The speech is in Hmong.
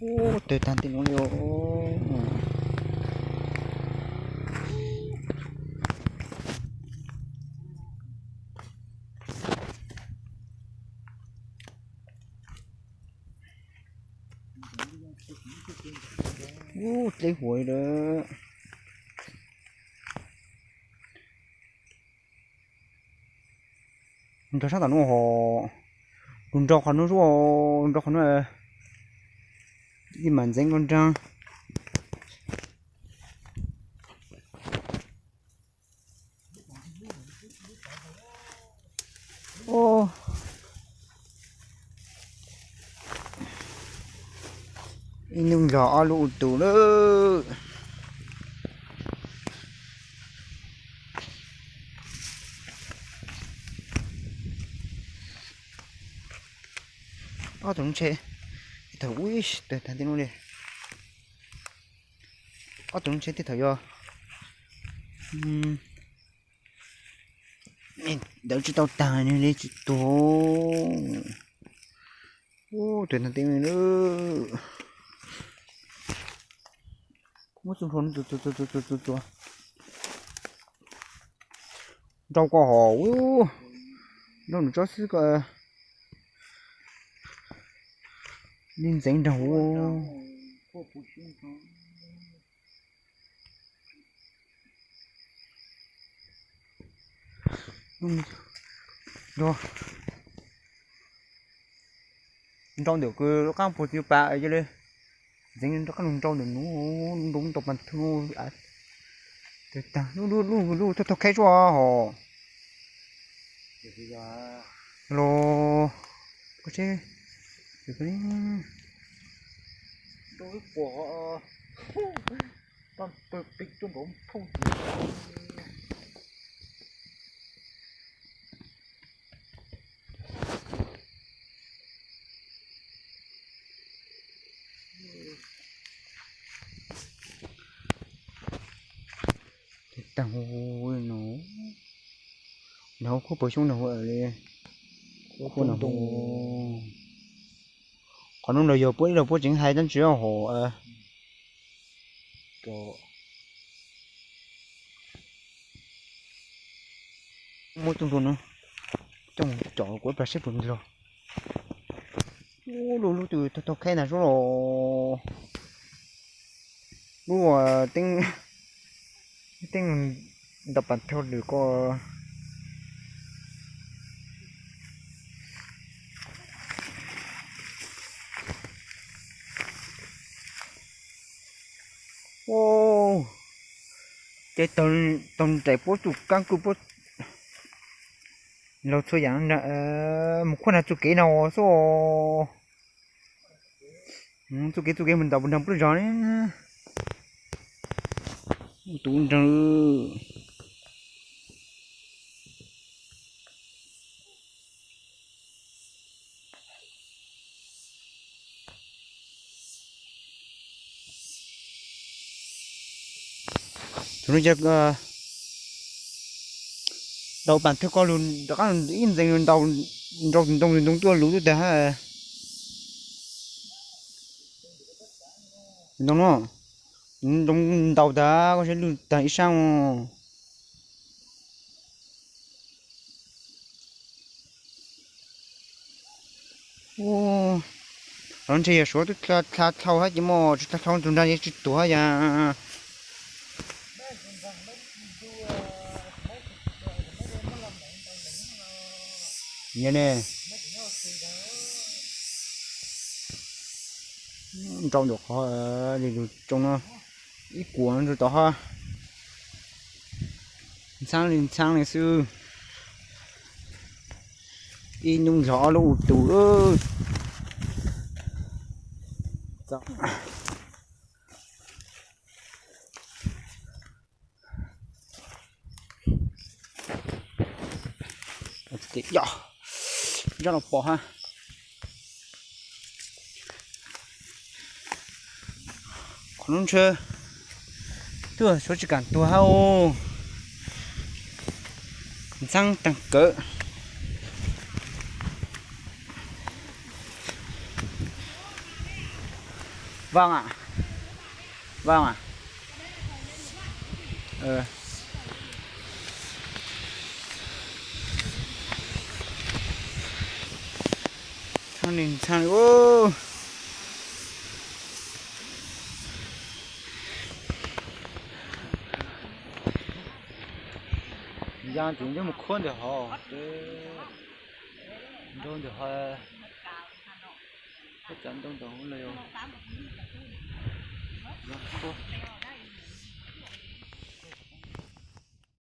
Ub, tawg tag nti no li os. Ub, dleb huav li lawm. Nrog sab tom no ho, tus nrau qhov no, tus nrau qhov no, ib mam ntxeev nkaus nraag. Ib hnub nkaus ob lub u tus lawm. Ob tug lub tsheb, thaum ub tawg tag nti no li. Ob tug lub tsheb tej thaum yog ntawd tsis tau tag li tsis tuag. Ub, tawg tag nti li. Muab txuj hlua tua tua tua tua tua tua. Nrau ko hos, nrau nws tsob xwb ko. Li ntxeev nraug. Nrau ntawm kws lub qaab puag txiv pas yog li ntxeev rov qaab lug nrau ntawm nuav, nrau ntau pas thwj. Tag lub lub lub thauj khaib zuaj hos. Los, koj seb, Tag hu no, nag hauv khuab pawg xyoob nag hu li. Qhov no los yog puab ib los puab tseem hais dlaab tsi hos. Muab tug nrau no coj cov kuv plag seb puas nqig los. Ub, lub lub twg tau khaib ntag sub los. Lub teeb ntau pas thau lwm ko. Ces taug nraim puab tug kaab kwj puab laug txhua yaam mus khuab nrag txuj kev no xwb. Txuj kev txuj kev mus ntaus nrag puab zog ne. Tus nrag. Tus no ces daus pas thawj ko lug rov qab ib ntxeev ntaus nrau tus ntoo tus ntoo tuaj luv tuaj tag. Tus ntoo no, tus ntoo ntaus tag koj saib lwj tag ib sab. Los ntshe yog suav twb dlha dlhau hab ces mog, tsis dlha dlhau tus nrag yeej tsis tuag hab yas. Yog ne, nrau ntawm qhov li lug tsoo no, ib kuam ntawm tod hab, ntxhaab li ntxhaab li xwb. Ib hnub nkaus ob lub u tus. Zaj los pom hab. Qhov lub ntshaw twb suav tsis kaam tuag hab os. Ntxhaab taag kawg. Vang a, vang a. Txhaj ni, txhaj ni. Yog ces nyob mus khuab ntawm hov, nrau ntawm hov, khuab cov ntoo ntawm hov los yog khuab.